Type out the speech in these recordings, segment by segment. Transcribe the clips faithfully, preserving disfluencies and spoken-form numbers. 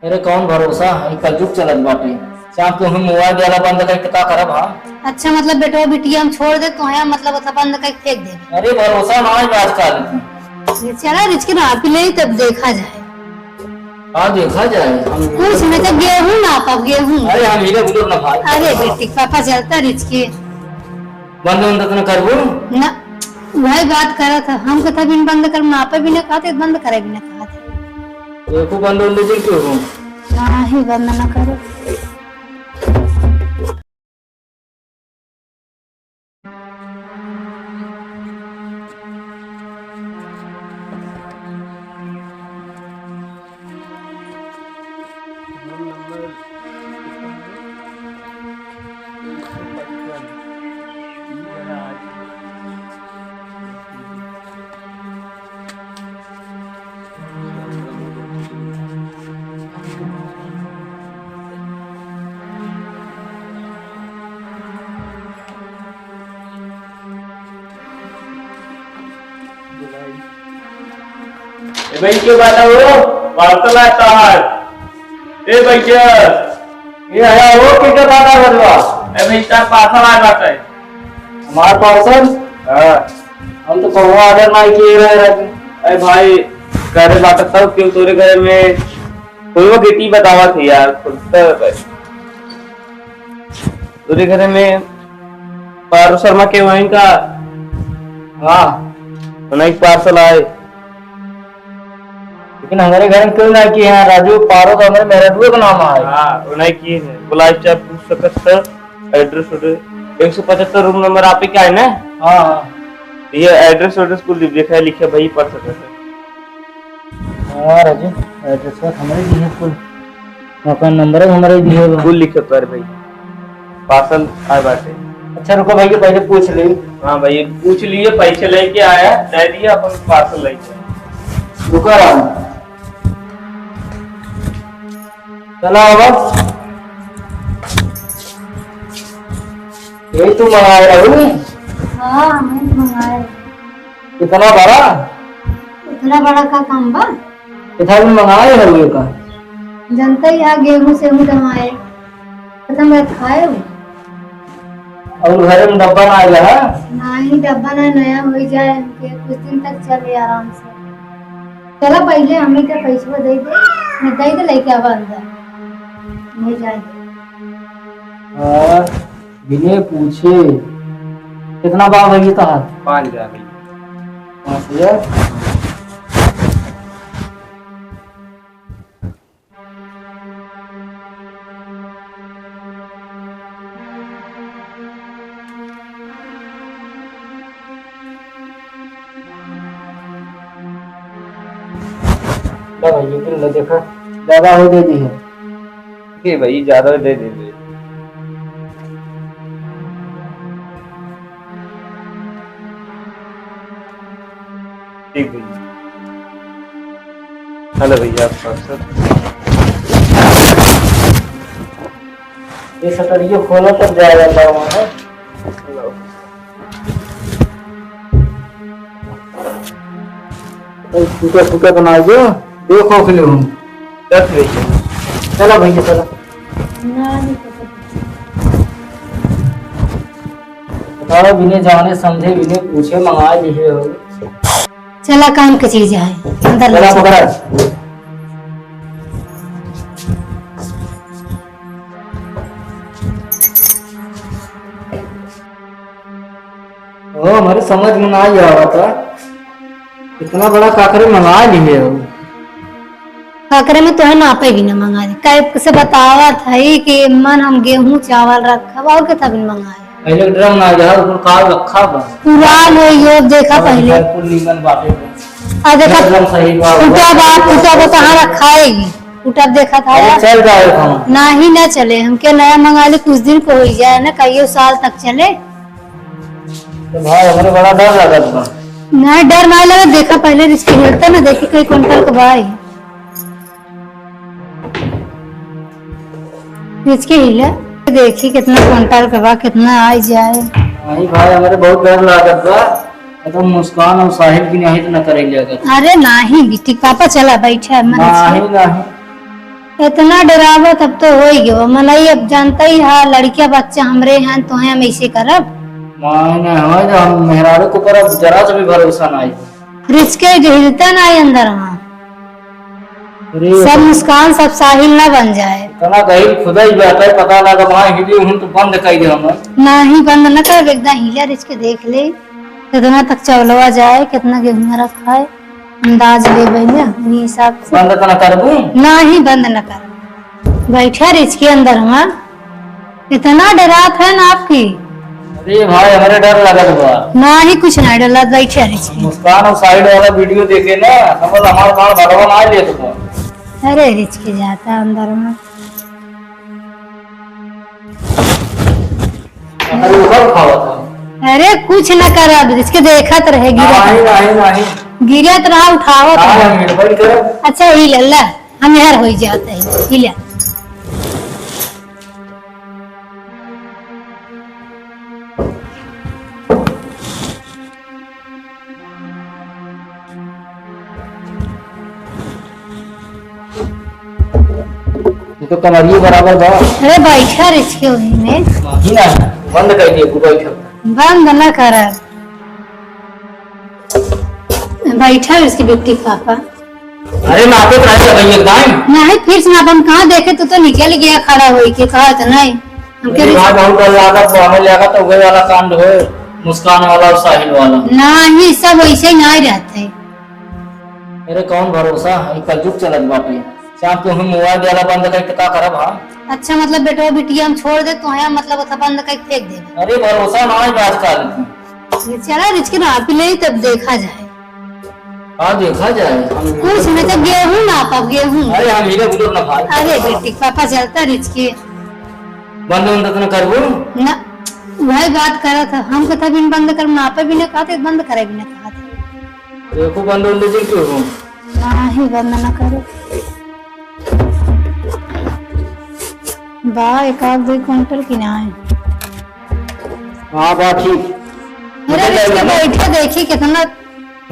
अरे कौन भरोसा, ई कलजुग चलत बाटे। शाम के हमें मोबाइल देला बंद करके का करब हम? अच्छा, मतलब बेटवा बिटिया हम छोड़ दे तो है, मतलब अथा बंद करके फेंक दे। अरे भरोसा ना है आजकल। ये चला रिचकी ना आप ले तब देखा जाए। हाँ देखा जाए। हम कुछ नहीं तो गेहूं ना पाप गेहूं। अरे हम हीरे बुजुर्ग ना भाई। अरे बेटी पापा चलता रिचकी। बंद उंद तो ना करबो? ना, वही बात करत है। हम कथा बिन बंद कर ना पे भी ना कहते, बंद करे भी ना कहते। देखो बंद उंद जिन क्यों हो? नाही बंद ना करो। ए भाई, के बात हो? पार्सल आता है। ए भाई, क्या? ये आया हो, के के बात है बजवा? ए भाई, तार पार्सल आया बात है। हमार पार्सल? हाँ। हम तो कहूँ ऑर्डर ना किए रहे, रहे। ए भाई, करे बात तब क्यों तोरे घर में कोई वो गिट्टी बतावा थी यार, खुद तो तोरे घरे में पारो शर्मा के वहीं का? हाँ। उन्हीं के पार्सल आए। लेकिन हमारे घर में क्यों ना किए हैं राजू, पारो तो हमारे मेहरारू का नाम आए। हाँ, उन्हीं की है। बोला, चाहे पूछ सकत सर, एड्रेस उड्रेस। एक सौ पचहत्तर रूम नंबर आप ही का है ना? हाँ, हाँ। ये एड्रेस उड्रेस कुल लिख-, लिखा है, लिखे भाई, पढ़ सकत है। हाँ राजू, एड्रेस तो हमरे भी है कुल, मकान नंबर है हमरे भी है। कुल लिखे पर भाई, पार्सल आए बाटे। अच्छा रुको भाई, ये पहले पूछ ले। हाँ भाई, पूछ लिए, पैसे लेके आया, दे दिया, अपन पार्सल लेके। रुको राम। चला अब। यही तू मंगाए रहू? हाँ, हम ही मंगाए। इतना बड़ा? इतना बड़ा का काम बा? इतना भी मंगाए रहू का? जनता ही है, गेहूं सेहूं दमाए। खत्म बात खाए हो? और घरे में डब्बा ना आया है? नाही, डब्बा ना नया हो जाए, हमके कुछ दिन तक चले आराम से। चला पहले हमें के पैसवा दे दे, मैं दे दे लेके आवा अंदर। नहीं जाए। हाँ, बिने पूछे। कितना बा भैया तहार? पाँच हजार भैया। पाँच हजार? ला भाई, ये ले देखा, ज्यादा हो दे दी है। ठीक है भाई, ज्यादा दे दे दे। ठीक भैया। हेलो भैया, आप पार्सल। ये शटरियो खोलो तब जाएगा अंदर वहाँ, है? फूटा फूटा बना दो, देखो फिल्म। दस भैया। चलो भैया, चलो। बताओ, बिने जाने समझे, बिने पूछे मंगा लिए हो। चला, काम की चीज है, अंदर ले चला, चला। पकड़ा। ओ, हमारे समझ में ना ही आ रहा था, इतना बड़ा काकरे मंगा लिए हो। काकरे में तोहे नापे भी ना मंगा दे, कब से बतावत है कि मन हम गेहूं चावल रखब और के तब मंगाए। पहले ड्रम ना जा, ऊपर काल रखा बा। पुरान हो यो, देखा और पहले। बिल्कुल नीमन बाटे। आ देखा, ड्रम सही बा, टूटा बा, टूटा बा, कहाँ रखा है ये? टूटा देखा था अरे यार। चल जाए हम। नाही ना चले, हमके नया मंगा ले, कुछ दिन को हो ही जाए ना, कईयो साल तक चले। तो भाई, हमरे बड़ा डर लागत बा। ना, डर ना लगे, देखा पहले रिस्क मिलता ना, देखी कई कुंटल के बा ई। रिस्क ही ले, देखी कितना कुंटल के बा, कितना आई जाए। नहीं भाई, हमरे बहुत डर लागत बा। एकदम मुस्कान और साहिल की नहीं तो न करे लिया कर। अरे नाही बिटिक पापा, चला बैठे, मन नाही, से। नाही। इतना डरावत अब तो हो ही गयो मनई, अब जानता ही हा लड़किया बच्चा हमरे हैं, तोहे हम ऐसे करब? नहीं, नहीं, हमारे जो हम मेहरारू के ऊपर अब जरा सा भी भरोसा नहीं। रिचके जो हिलता नहीं अंदर वहाँ। अरे सब मुस्कान सब साहिल ना बन जाए। इतना गहिल खुदा ही बैठा है, पता ना कब वहाँ हिली हूँ तो बंद कर दे हम। नहीं, बंद न कर, एकदम हिला रिचके देख ले, कितना तक चौलवा जाए, कितना गेहूं रखा है। अंदाज लेबे ना, वही हिसाब से। बंद तो ना करबू? नाही, बंद ना कर। बैठा रिचकी अंदर हुआ। इतना डरात है ना आपकी। अरे भाई, हमरे डर लगत बा। नाही, कुछ नाही डरत, बैठा रिचकी। मुस्कान और साइड वाला वीडियो देखे ना, समझ हमार बाल भगवान आ लेत बा। अरे रिचकी जाता अंदर में। अरे, ऊपर उठावत है। अरे, कुछ न करब, इसके देखत रहे, गिरत नाही, रहे। नाही, नाही। गिरत रहा, उठावत नाही, रहा। हम गड़बड़ी करब। अच्छा, ही ले ला, हम यार होई जात है, ही ले। ये तो कमरिये बराबर बा। अरे बैठा रिचके वही में। ही ना, बंद कर दिए, तू बैठ। बंद ना कर। बैठा रिचके बिट्टी पापा। अरे नापे तो रहे भाई एकदम। नहीं, फिर से नाप हम कहाँ देखे, तू तो निकल गया खड़ा होई के, कहा तो नहीं। हमके अरे रिच- भाई, बहुत डर लागत बा, हमें लागत तो वही वाला कांड होए, मुस्कान वाला और साहिल वाला। नहीं, सब वैसे ही नहीं रहते। अरे कौन भरोसा, ई कलजुग चलत बाटे। शाम के हम मोबाइल वाला बंद करके का करब, हाँ? अच्छा, मतलब बेटवा बिटिया हम छोड़ दे, तो है मतलब ओथा बंद करके फेंक दे। अरे भरोसा ना है आजकल। ये चला रिचकी ना आप ही ले, तब देखा जाए। हाँ, देखा जाए। हम कुछ नहीं तो गेहूं ना पाप, गेहूं। अरे हम हीरे बुजुर्ग ना भाई। अरे बेटी, पापा चलता रिचकी। बंद उंद तो ना करबू? ना, वही बात करत है। हम कथा बिन बंद कर, नापे भी ना कहते, बंद करे भी ना कहते। देखो बंद उंद जी क्यों हो? नाही, बंद ना करो। बा, एक आध दो क्विंटल की ना है। हाँ, बा, ठीक। अरे, रिचके बैठे देखी कितना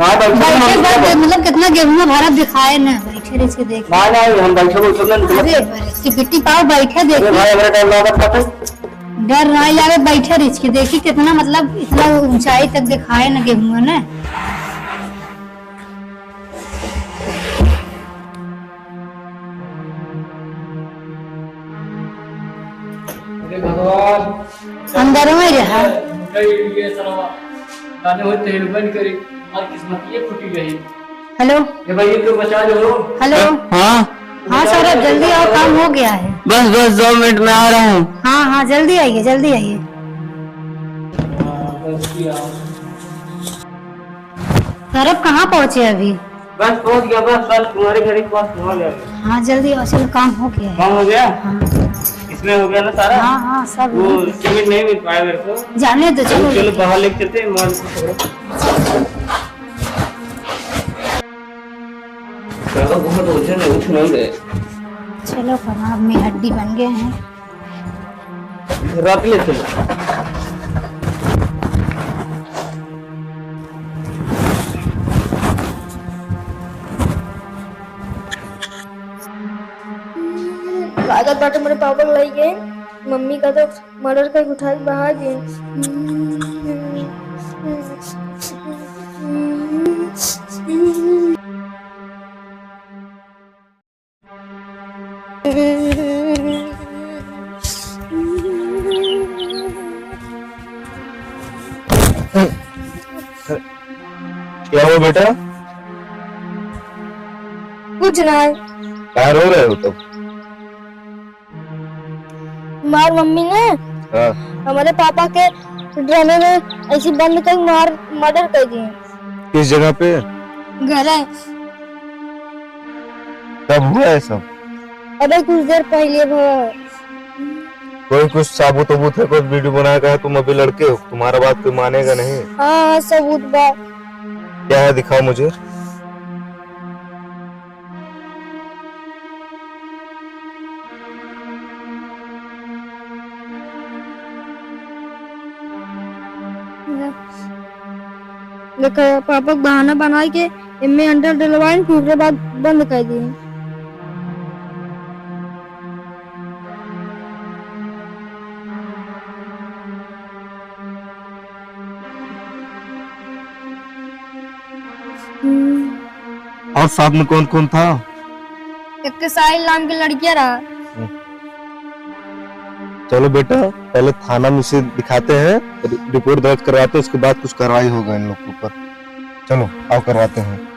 हाँ, बैठे बैठे ना, बैठे, मतलब कितना गेहूं भरा दिखाए ना, बैठे रिचके देखी। ना, ना, हम बैठे, बैठे ना, निकलो। अरे, अरे, कि बिट्टी पाव बैठे अरे देखी। भाई, हमारे टाइम लागत बाटे। डर ना लागे, बैठे रिचके देखी कितना, मतलब इतना ऊंचाई तक दिखाए ना गेहूं ना। अरे भगवान। अंदर में रहा। उठा ही ये साला। जाने हो तेल बंद करी। हमारी किस्मत ये फूटी गई। हेलो। ये भाई, ये तो बचा लो। हेलो। हाँ। हाँ सौरभ, जल्दी आओ, काम हो गया है। बस, बस, दो मिनट में आ रहा हूँ। हाँ, हाँ, जल्दी आइए, जल्दी आइए। हाँ, बस किया। सौरभ, कहाँ पहुँचे अभी? बस पहुँच गया, बस, बस तुम्हारे घर ही पास पहुँच गया। हाँ, जल्दी आओ, चलो, काम हो गया है। काम हो गया? हाँ। इसमें हो गया ना सारा? हाँ, हाँ, सब हो गया। वो सीमेंट नहीं मिल पाया मेरे को। जाने दो, चलो। चलो, बाहर लेके चलते हैं, मोबाइल को पकड़ो। साला बहुत वजन है, उठ नहीं रहे। चलो, कबाब में हड्डी बन गए हैं। रख ले चलो। लागत बाटे मेरे पापा लाई गए, मम्मी का तो मर्डर करके उठा के बाहर गए। क्या हुआ बेटा? कुछ ना है। क्या रो रहे हो तुम? हमार मम्मी ने हाँ। हमारे पापा के ड्रमे में ऐसे बंद कर मार, मर्डर कर दिए। किस जगह पे? घर है। कब हुआ है सब? अबे कुछ देर पहले हुआ। कोई कुछ साबुत वबूत है, कोई वीडियो बनाया का है? तुम अभी लड़के हो, तुम्हारा बात कोई मानेगा नहीं। हाँ, हाँ, सबूत बा। क्या है, दिखाओ मुझे। देखो, पापा के बहाना बनाए के एमे अंडा डलवाइन, फिर ओकरे बाद बंद कर दिए। हम्म। और साथ में कौन कौन था? एक के साहिल नाम की लड़कियां रहा। हम्म। चलो बेटा, पहले थाना में इसे दिखाते हैं, रि-, रिपोर्ट दर्ज करवाते हैं, उसके बाद कुछ कार्रवाई होगा इन लोग के ऊपर। चलो, आओ करवाते हैं।